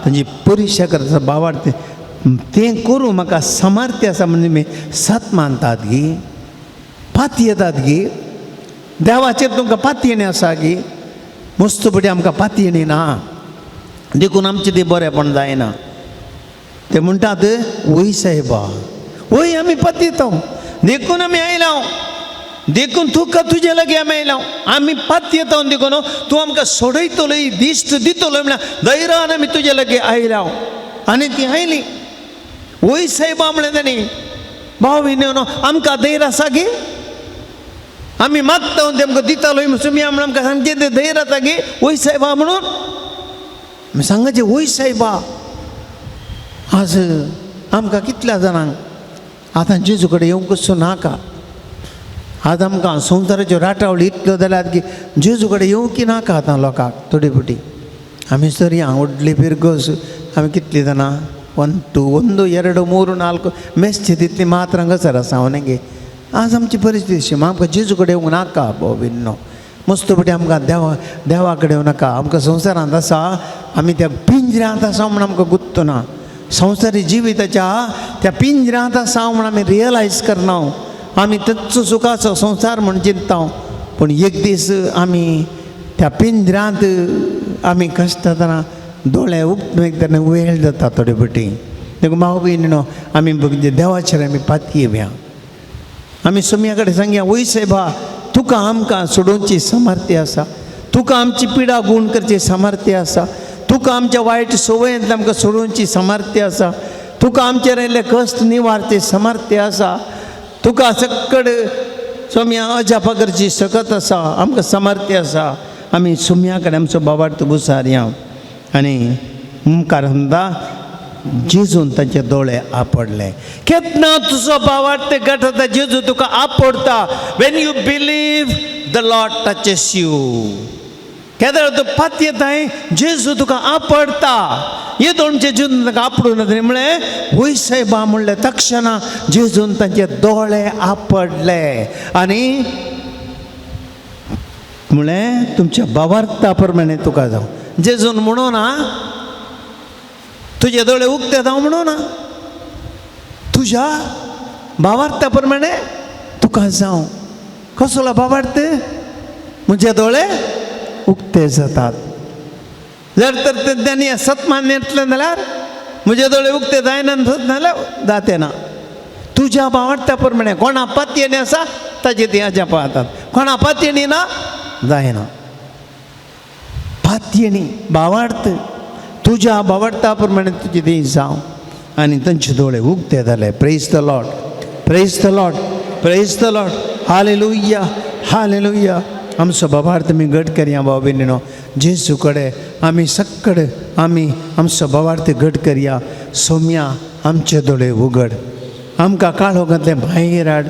तांची परिक्षा करता, बावार्थ तें करूं म्हाका सामर्थ्य आसा म्हणजे तुमी सत मानतात गी, पातयेतात गी, देवाचेर तुमकां पातयेणी आसा गी? मस्त पटी आमकां पातयेणी ना, देखून आमचें तें बरेंपण जायना. ते म्हणटात, वय साहेबा वय, आमी पातयेता, देखून आमी आयला, देखून तुका तुजे लागीं आमी आयला, आमी पातयेता देखून तूं आमकां सोडयतलो, दिश्ट दितलो म्हळ्यार धैर्यान आमी तुजे लागीं आयला. आनी ती आयली, वय साहेबा म्हणलें तांणी. भाव भयणीनो, आमकां धैर्य आसा गी? आमी मागता ते आमकां दितालो सुमी म्हणून आमकां सांगचें तें धैर्य आसा गी? वय साहेबा म्हणून आमी सांगाचें, वय साहेबा. आज आमकां कितल्या जाणांक आतां जेजू कडेन येवंकच नाका. आज आमकां संवसाराच्यो राटावळी इतल्यो जाल्यात की जेजू कडेन येवंक नाका आतां लोकांक. थोडी फुटी आमी सरया व्हडली फिरगोस, आमी कितलीं जाणां, 1 2 1 2 3 4 मेजची तितली मात्र हांगासर आसा हांव न्ही. आज आमची परिस्थिती अशी, आमकां जेजू कडेन येवंक नाका. भाव भयणीनो, मस्त पटी आमकां देवा कडेन येवं नाका. आमकां संवसारांत आसा, आमी त्या पिंजऱ्यांत आसा म्हूण आमकां गुत्तो ना. संवसारी जिविताच्या त्या पिंजऱ्यांत आसा म्हूण आमी रियलायज करना. आमी तेच्चो सुखाचो संवसार म्हूण चिंतता, पूण एक दीस आमी त्या पिंजऱ्यांत आमी कश्ट जातना दोळे उक्ते वेळ जाता थोडे पटी. देखून भाव भयणीनो, आमी देवाचेर आमी पातयेवया. आमी सोम्या कडेन सांगया, वय सायबा, तुका आमकां सोडोवची सामर्थ्य आसा, तुका आमची पिडा गूण करची सामर्थ्य आसा, तुका आमच्या वायट संवयेंतल्यान आमकां सोडोवची सामर्थ्य आसा, तुका आमचेर आयिल्ले कश्ट निवारचे सामर्थ्य आसा, तुका सकड सोम्या अजापा करची सकत आसा, आमकां सामर्थ्य आसा. आमी सोम्या कडेन आमचो बाबार्थ बुसारया. आनी मुखार समजा जेजून तांचे दोळे आपडले. केन्ना तुजो बावार्थ घट जाता, जेजू तुका आपडता. When you believe the Lord touches you. केदळ तूं पातयेताय, जेजू तुका आपडता. हे दोनचे जेजून तांकां आपडून न्ही म्हळें, वय सायबा म्हणलें. तक्षणा जेजून तांचे दोळे आपडले आनी म्हळें, तुमच्या बावार्था प्रमाणे तुका जावं. जेजून म्हणू ना तुजे दोळे उक्ते जावं म्हणू ना, तुज्या भावार्था प्रमाणे तुका जावं. कसलो भावार्थ? म्हजे दोळे उक्ते जातात. जर तर तेंच्यांनी सत्मान येतलें जाल्यार म्हजे दोळे उक्ते जायना जाल्यार जाते ना. तुज्या भावार्था प्रमाणे कोणा पातयेनी आसा ताजे ती अजापां जातात, कोणा पातयेनी ना जायना. पातयेनी भावार्थ, तुज्या भावार्था प्रमाणे तुजी ती जावं. आनी तांचे दोळे उक्ते जाले. Praise the Lord, praise the Lord, praise the Lord. Hallelujah, hallelujah. आमचो भावार्थ आमी घट करया भाव भयणीनो. जेजू कडेन आमी सक्कड आमी आमचो भावार्थ घट करया. सोम्या आमचे दोळे उगड, आमकां काळोखांतलें भायर हाड,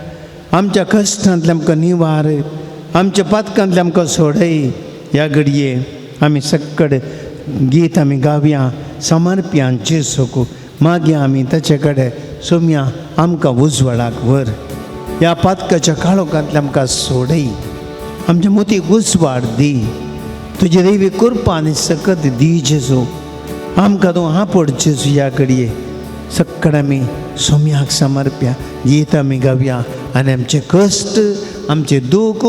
आमच्या कश्टांतलें आमकां निवार, आमच्या पातकांतलें आमकां सोडय. ह्या घडये आमी सक्कड गीत आमी गावया, समर्प्यान जेजूक. मागीर आमी ताचे कडेन सोम्या आमकां उजवाडाक व्हर, ह्या पातकाच्या काळोखांतलें आमकां सोडय, आमच्या मोतीक उजवाड दी, तुजे देवी कृपा आनी सकत दी जेजू. आमकां तूं आपड जेजू. ह्या घडये सक्कड आमी सोम्याक समर्प्या गीत आमी गावया आनी आमचे कश्ट, आमचे दूख,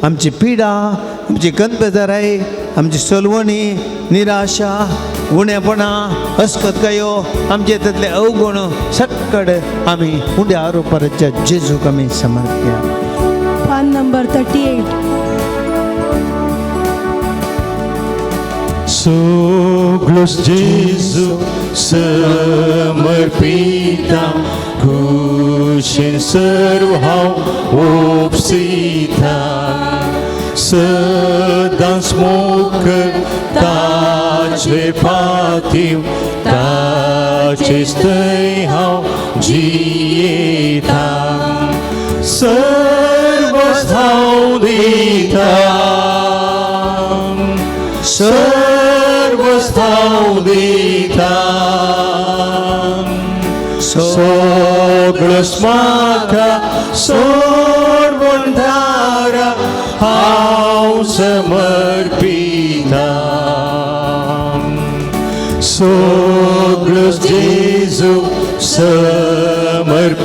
आमची पिडा, आमची कनपेदाराय, आमची सलवणी, निराशा, गुणेपणां, अस्कतकायो, आमचे तांतले अवगुण सक्कड आमी उंड्या आरोपाच्या जेजूक आमी समर्प्या. पान नंबर 38. Soglos Jesu समर्पिता, खुशीन सर्व हांव ओपसिता, सदांच मोग ताचे फाटीव, ताचेच थंय हांव जियेता, सर्वच हांव दिता, सर्वच हांव दिता, सगळोच म्हाका सोडवणदारा हांव समर्पिता, सगळोच जेजू समर्पिता,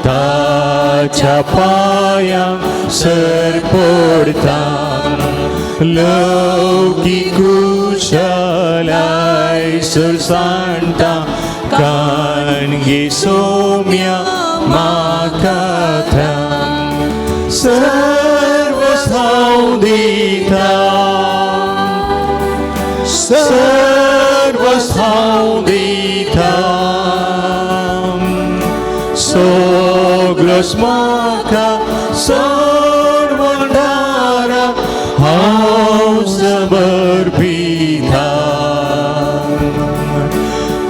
ताच्या पांयांक सरपडता, लौकीक कुशलाय सरसाणटा, काणगे सोम्या म्हाका सर्वच हांव दिता, सर्वच हांव दिता, सगळोच म्हाका सोडवणदारा हांव समर्पिता.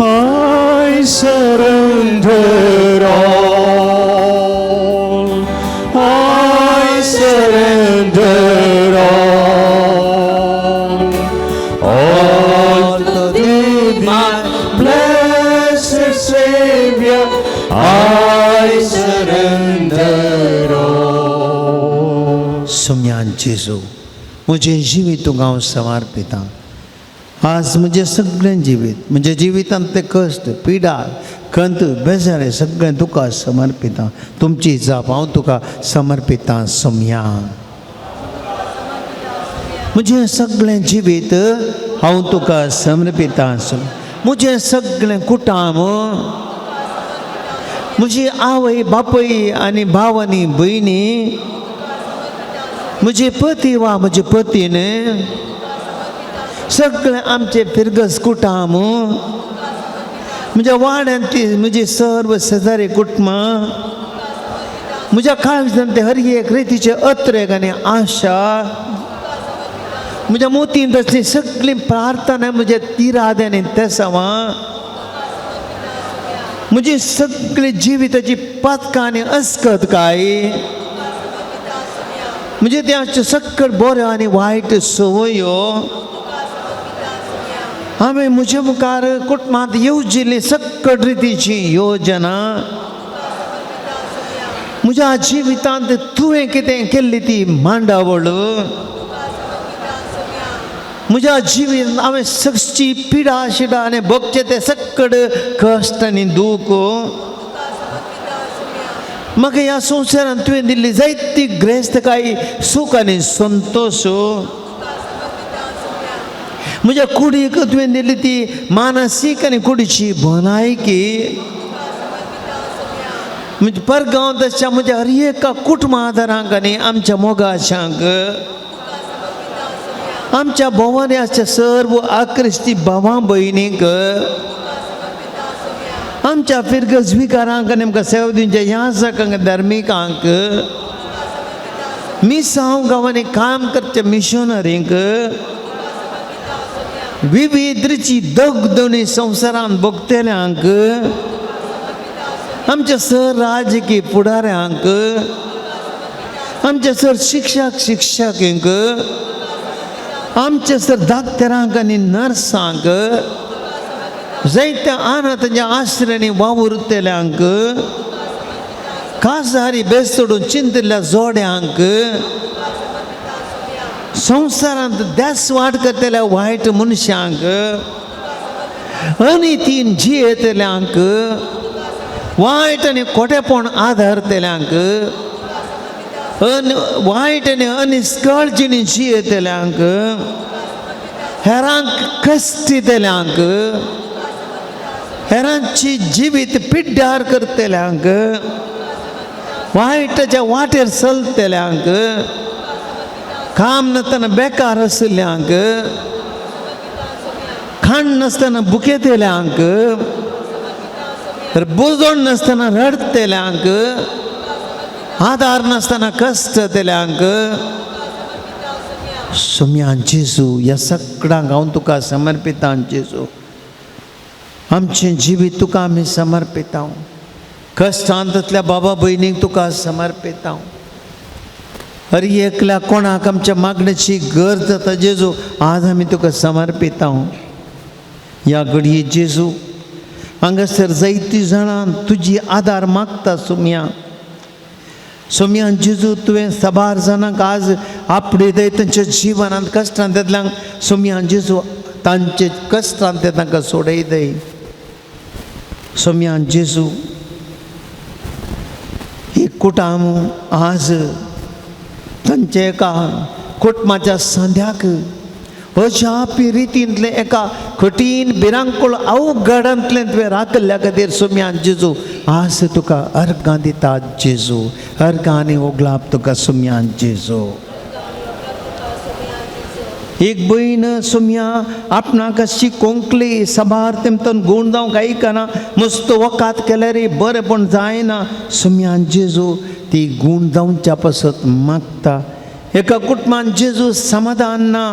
I surrender all, I surrender all, all to thee, my blessed Savior, I surrender all. सोम्यान जेजू, म्हजें जिवीत तुका हांव समर्पिता. आज म्हजें सगळें जिवीत, म्हज्या जिवितांत ते कश्ट, पिडा, खंत, बेजार सगळें तुका समर्पिता. तुमची जाप हांव तुका समर्पिता सोम्या. म्हजें सगळें जिवीत हांव तुका समर्पिता. म्हजें सगळें कुटाम, म्हजी आवय बापूय आनी भाव आनी भयणी, म्हजे पती वा म्हजे पतीन, सगळें आमचें फिरगस कुटाम, म्हज्या वाड्यांतली म्हजी सर्व शेजारी कुटुंबां, म्हज्या काळजांत ते हर एक रितीचे अत्रेक आनी आशा म्हज्या मोतींत असली सगळी प्रार्थना म्हज्या तिरादे आनी तेसांवां म्हजी सगळी जिविताची पातकां आनी अस्कत काय म्हणजे त्या सक्कड बऱ्यो आनी वायट संवयो हांवें म्हज्या मुखार कुटुंबांत येवजिल्ली सक्कड रितीची योजना म्हज्या जिवितांत तुवें कितें केल्ली ती मांडावळ म्हज्या जिवितांत हांवें सगची पिडा शिडा आनी भोगचे ते सक्कड कश्ट आनी दूख म्हाका ह्या संवसारांत तुवें दिल्ली जायती ग्रेस्तकाय सूख आनी संतोश म्हज्या कुडीक तुवें दिल्ली ती मानसीक आनी कुडीची भलायकी म्हणजे परगांव तशें म्हज्या हर एका कुटुंबादारांक आनी आमच्या मोगाशांक आमच्या भोवानी आसच्या सर्व आक्रिस्ती भावां भयणींक आमच्या फिरगजविकारांक आनी आमकां सेवा दिवच्या याजकांक धार्मिकांक मिसांव गांवांनी काम करच्या मिशनरींक विविध रिची दगदणी संवसारांत भोगतल्यांक आमच्या सर राजकीय फुडाऱ्यांक आमच्या सर शिक्षक शिक्षकींक आमच्या सर दाक्तरांक आनी नर्सांक जायत्या अनाथांच्या आश्रयांनी वावुरतल्यांक कासारी बेसोडून चिंतिल्ल्या जोड्यांक संवसारांत देस वाट करतल्या वायट मनशांक अनितीन जियेतल्यांक वायट आनी खोटेपण आदारतल्यांक वायट आनी अनिस्कळजिणी जियेतल्यांक हेरांक कश्टितल्यांक हेरांची जिवीत पिड्ड्यार करतल्यांक वायटाच्या वाटेर चलतल्यांक काम नासतना बेकार आशिल्ल्यांक खाण नासतना बुकेतल्यांक बुजोण नासतना रडतल्यांक आदार नासतना कश्टतल्यांक सोम्या जेजू ह्या सगळ्यांक हांव तुका समर्पितां जेजू आमचें जिवीत तुका आमी समर्पितां कश्टांतल्या बाबा भयणीक तुका समर्पितां हर एकल्या कोणाक आमच्या मागण्याची गरज जाता जेजू आज आमी तुका समर्पितां ह्या घडये जेजू हांगासर जायतीं जाणां तुजी आदार मागता सोम्या सोम्या जेजू तुवें साबार जाणांक आज आपडे दय तांच्या जिवनांत कश्टांत येतल्यांक सोम्या जेजू तांचे कश्टांत ते तांकां सोडयतय सोम्या जेजू एक कुटाम आज तांच्या एका कुटुंबाच्या सांध्याक अजापी रितींतलें एका कठीण भिरांकूळ अवघडांतलें तुवें राखल्ल्या खातीर सोम्या जेजू आज तुका अर्गां दिता जेजू अर्गां आनी ओगलाप तुका सोम्या जेजू. एक भयण सोम्या आपणाक अशी कोंकली साबार तेमतन गूण जावंक आयकना मस्त वकात केल्यार बरें पण जायना सोम्या जेजू ती गूण जावच्या पासत मागता. एका कुटुंबान जेजू समाधान ना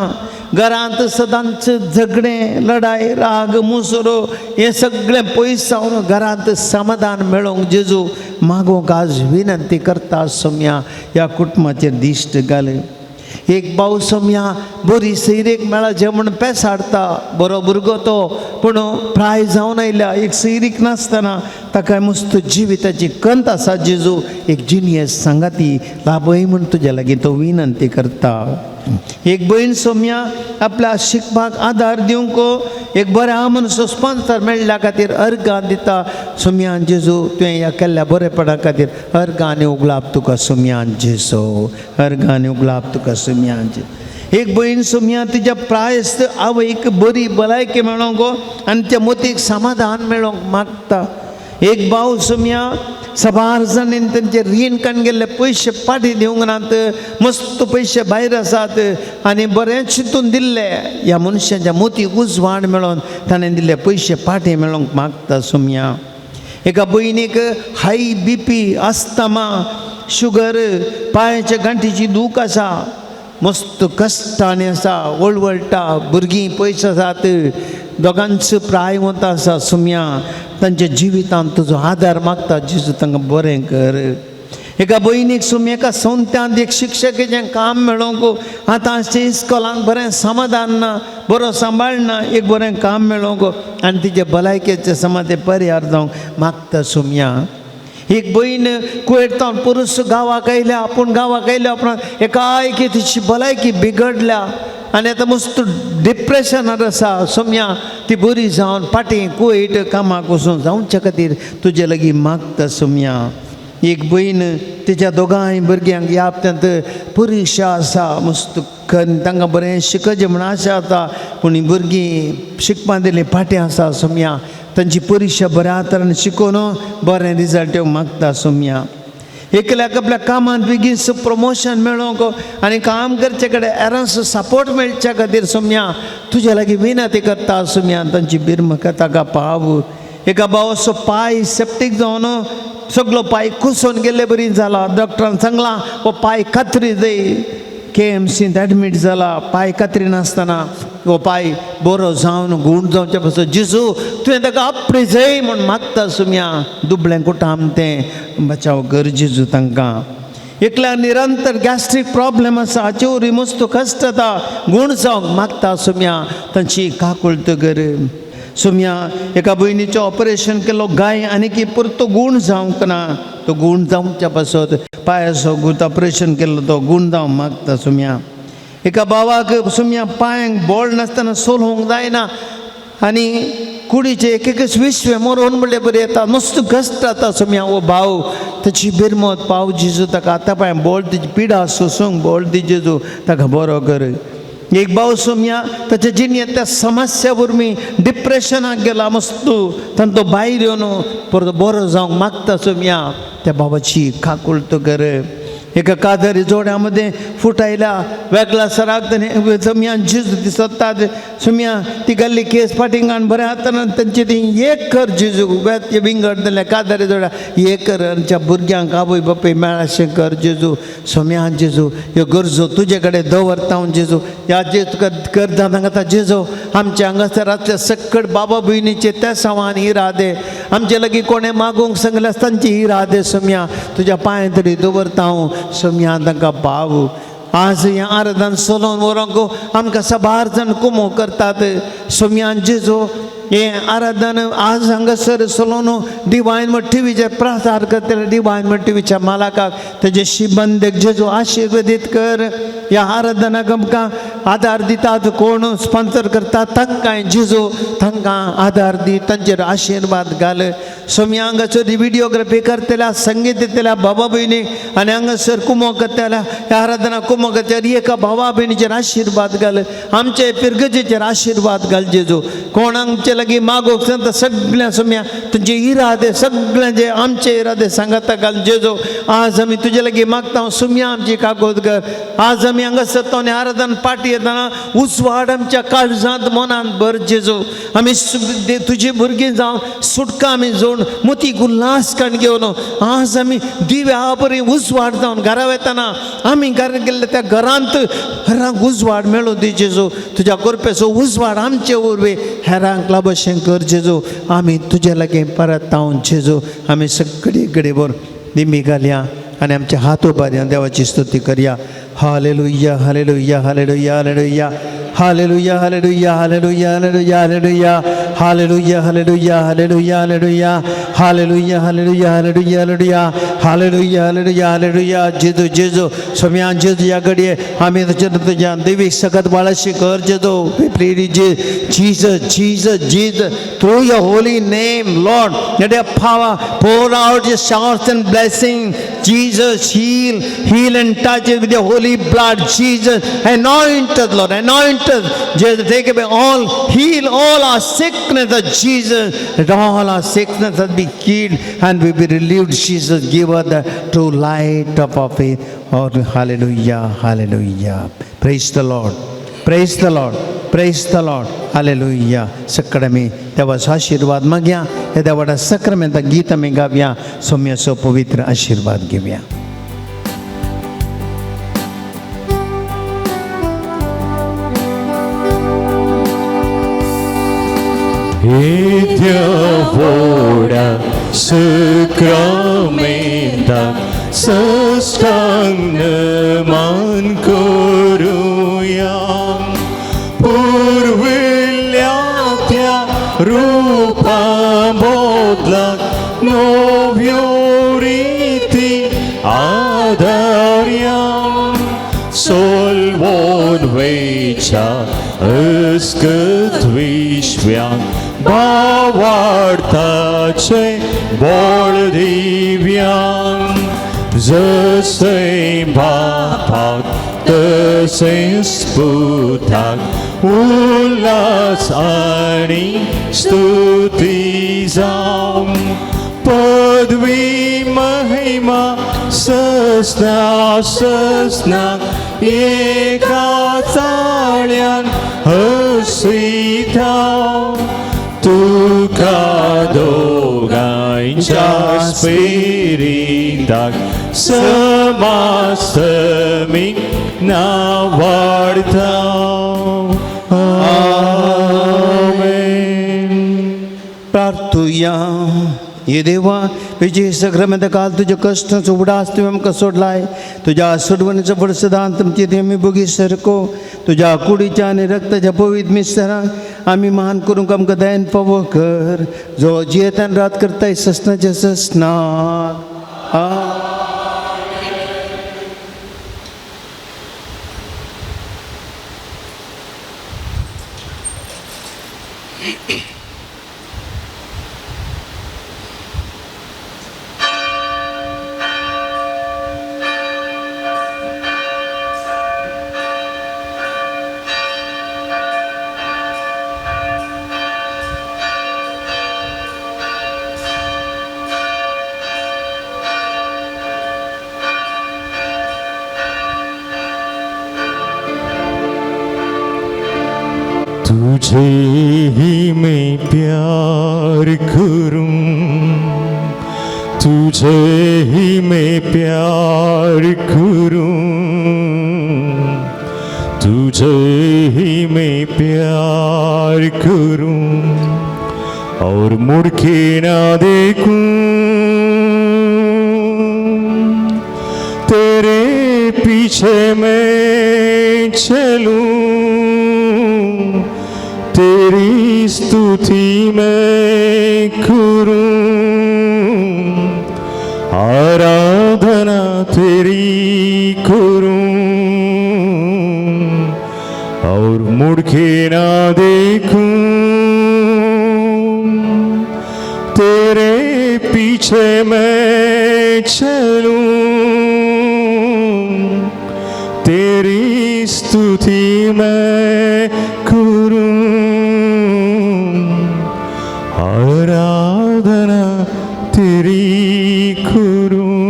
घरांत सदांच झगडें लडाय राग मुसरो हें सगळें पयस जावन घरांत समाधान मेळोवंक जेजू मागोवंक आज विनंती करता सोम्या ह्या कुटुंबाचेर दिश्ट घाले. एक भाव सोम्या बरी सैरेक मेळा जेवण पेस हाडटा बरो भुरगो तो पूण प्राय जावन आयल्या एक सैरीक नासतना ताका मस्त जिविताची कंत आसा जेजू एक जिनियस सांगाती लाभय म्हूण तुज्या लागीं तो विनंती करता. एक भयण सोम्या आपल्या शिकपाक आदार दिवंक एक बरें मनसो स्पॉन्सर मेळ्ळ्या खातीर अर्गां दिता सोम्यान जेजू तुवें ह्या केल्ल्या बरेपणा खातीर अर्गां आनी उगलाप तुका सोम्यान जेजू अर्गां आनी उगलाप तुका सोम्यान जेजू. एक भयण सोम्या तिच्या प्रायस्त आवयक बरी भलायकी मेळोंक आनी त्या मोतीक समाधान मेळोवंक मागता. एक भाव सोम्या साबार जाणांनी तेंचे रीण काडून गेल्ले पयशे पाटी दिवंक नात मस्त पयशे भायर आसात आनी बरें चिंतून दिल्ले ह्या मनशाच्या मोतीक उजवाड मेळोवन ताणें दिल्ले पयशे पाटी मेळोवंक मागता सोम्या. एका भयणीक हाय बीपी आस्थमा शुगर पांयाच्या गांठीची दूख आसा, मस्त कश्टांनी आसा, वळवळटा, भुरगीं पयस आसात, दोगांचो प्राय वता आसा. सुम्या तांच्या जिवितांत तुजो आदार मागता जेजू, तांकां बरें कर. एका भयणीक सुमी एका संत्यांत एक शिक्षकेचें काम मेळोंक, आतां इस्कॉलांत बरें समाधान ना, बरो सांबाळना, एक बरें काम मेळोंक आनी तिजे भलायकेचें समाज परिहार जावंक मागता सुमया. एक भयण कुवेतान पुरुस गांवाक आयल्या, पूण गांवाक आयल्या उपरांत एकाएकी तिची भलायकी बिगडल्या आनी आतां मस्त डिप्रेशनार आसा. सोम्या ती बरी जावन फाटीं कुवेट कामाक वचून जावच्या खातीर तुजे लागीं मागता सोम्या. एक भयण तिच्या दोगांय भुरग्यांक ह्या हप्त्यांत परिक्षा आसा, मस्त तांकां बरें शिकचें म्हूण आशा आसा, पूण हीं भुरगीं शिकपा दिली फाटीं आसा. सोम्या तांची परिक्षा बऱ्या तरेन शिकोवन बरें रिजल्ट येवंक मागता सोम्या. एकल्याक आपल्या कामांत बेगीन प्रमोशन मेळोंक आनी काम करचे कडेन एरन्स सपोर्ट मेळच्या खातीर सोम्या तुज्या लागीं विनंती करता सोम्या. तांची बिरमक ताका पाव. एका भावाचो पांय सेप्टीक जावन सगलो पांय कुसोन गेल्ले बरी जाला. डॉक्टरान सांगलां हो पांय कातरी जाय. केएमसींत एडमीट जाला. पांय कातरी नासतना हो पांय बरो जावन गूण जावचे पासून जेजू तुवें ताका आपणे जाय म्हूण मागता सुम्या. दुबळें कुटाम तें बचाव कर जेजू तांकां. एकल्या निरंतर गॅस्ट्रीक प्रॉब्लम आसा, हाचे वरवीं मस्त कश्ट जाता, गूण जावंक मागता सुम्या. तांची काकुळट कर सुम्या. एका भयणीचें ऑपरेशन केलो गाय आनी की परतो गूण जावंक ना, तो गूण जावच्या पासत पांयाचो गूत ऑपरेशन केल्लो तो गूण जावंक मागता सुम्या. एका भावाक सुम्या पांयांक बोळ नासतना सोलोवंक जायना आनी कुडीचे एक एकच विश्व मरोन म्हणले बरें येता, मस्त कश्ट जाता सुम्या. हो भाव ताची बिरमत पाव जेजू, ताका आतां पांय बोळ तिची पिडा सोसूंक बोळ दी जेजू, ताका बरो कर. एक भाव सोम्या ताच्या जिणेंत त्या समस्या वरवीं डिप्रेशनाक गेला, मस्त तांचो भायर येवन परत बरो जावंक मागता सोम्या. त्या भावाची काकुळट कर. एका कादरी जोड्या मध्ये फूट आयल्या वेगळा सराक सोम्या जेजू ती सोदतात सोम्या. ती गल्ली केस फाटींगान बऱ्या हातान तांची ती एक कर जेजू, विंगड जाल्या कादरी जोड्या एक कर. आमच्या भुरग्यांक आवय बापूय मेळाशें कर जेजू. सोम्या जेजू ह्यो गरजो तुजे कडेन दवरता हांव जेजू. ह्या जे तुका करता तांकां जेजू, आमच्या हांगासरांतल्या सक्कड बाबा भयणीचे त्या सवान इरादे, आमचे लागीं कोणें मागूंक सांगल्यार तांची इरादे सोम्या तुज्या पांय तरी दवरता हांव सोम्या, तांकां पाव. आज हें आराधन सोलोवन व्हरोंक आमकां साबार जाण कुमो करतात सोम्यान जेजू. हें आराधन आज हांगासर सोलोवन डिवायन टिवीचेर प्रसार करतले डिवायन टिवीच्या मालकाक तेजे शिबंदेक जेजू आशिर्वदीत कर. ह्या आराधनाक आमकां आदार दितात, कोण स्पॉन्सर करतात तांकां जेजू तांकां आदार दी, तांचेर आशिर्वाद घाल सोम्या. हांगासर व्हिडियोग्राफी करतल्या, संगीत दितल्या बाबा भयणी आनी हांगासर कुमो करतल्या, ह्या आराधना कुमो करतल्या एका भावा भयणीचेर आशिर्वाद घाल. आमचे पिरगजेचेर आशिर्वाद घाल जेजू. कोण आमचे लागीं मागोवंक सांगता सगळ्या सोम्या तुमचे इरादे सगळ्यांचे आमचे इरादे सांगता घाल जेजू. आज आमी तुजे लागीं मागता सुम्या, आमची कागद कर. आज आमी हांगासर तो आराधन पाटी येतना उजवाड आमच्या काळजांत मनांत भर जेजू. आमी तुजी भुरगीं जावन सुटका आमी जोड मोती उल्हास काण घेवन आज आमी दिव्या बरी उजवाड जावन घरा वेतना आमी घरा गेल्ले त्या घरांत हेरांक उजवाड मेळूं दी जेजू. तुज्या कृपेचो उजवाड आमचे वरवीं हेरांक लाबशें कर जेजू. आमी तुजे लागीं परत हांव जेजू. आमी सगळी कडेन निमी घालया आनी आमचे हात उबारया, देवाची स्तुती करया. Hallelujah, hallelujah, hallelujah, hallelujah, hallelujah, hallelujah, hallelujah, hallelujah, hallelujah, hallelujah, hallelujah, hallelujah, hallelujah, hallelujah, hallelujah, hallelujah, hallelujah, hallelujah, hallelujah. जेजू जेजू सोम्या जेजू, ह्या घडये आमी तुज्या तुज्या देवीक सकत बाळाशी कर जेजू. Jesus, Jesus, Jesus, through your holy name, Lord, let your power pour out your showers and blessing. Jesus, heal, heal and touch it with your holy blood. Jesus, anoint us, Lord, anoint us. Jesus, take away all, heal all our sickness, Jesus. Let all our sicknesses be healed and we be relieved. Jesus, give us the true light of our faith. Oh, hallelujah, hallelujah. Praise the Lord. Praise the Lord. Praise the Lord. Hallelujah. सकडे आमी देवाचो आशिर्वाद मागया. हे देवाच्या सक्रमेंता गीत आमी गावया. सोम्याचो पवित्र आशिर्वाद घेवया. येद्या व्हडा सक्रामेंताक साष्टांग नमन करुया. पुर्विल्ल्या त्या रुपा बदलाक नव्यो रिती आदारया. सोलवून वयच्या अस्कत विश्व्यांक भावार्थाचें बळ दिव्या. जशें बापाक तशेंच पुताक उल्हास आनी स्तुती जावं. पदवी महिमा सस्ना सस्नाक एका ताळ्यान हसयता. तुका दोगांयच्या स्पिरिताक समासमीक नावाडता. आमेन. प्रार्थुया. ये देवा, विजय सक्रमेंत काल तुज्या कश्टांचो उगडास तुवें आमकां सोडलाय. तुज्या सोडवणीचो फळ सदां तुमची आमी बोगी सरको. तुज्या कुडीच्या आनी रक्ताच्या पवित्र मिस्तरांक आमी महान करूंक आमकां दयेन फावो कर, जो जियेतान रात करताय ससनाच्या ससनात. आ. तुझे ही मैं प्यार करूं, तुझे ही मैं प्यार करूं, तुझे ही मैं प्यार करूं और मुड़ के ना देखूं, तेरे पीछे मैं चलूं, तेरी स्तुति मैं करूं, आराधना तेरी करूं और मुड़ के ना देखूं, तेरे पीछे मैं चलूं, तेरी स्तुति मैं करूं, आराधना तेरी करूं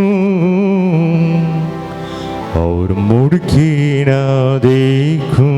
और मुड़ के ना देखूं.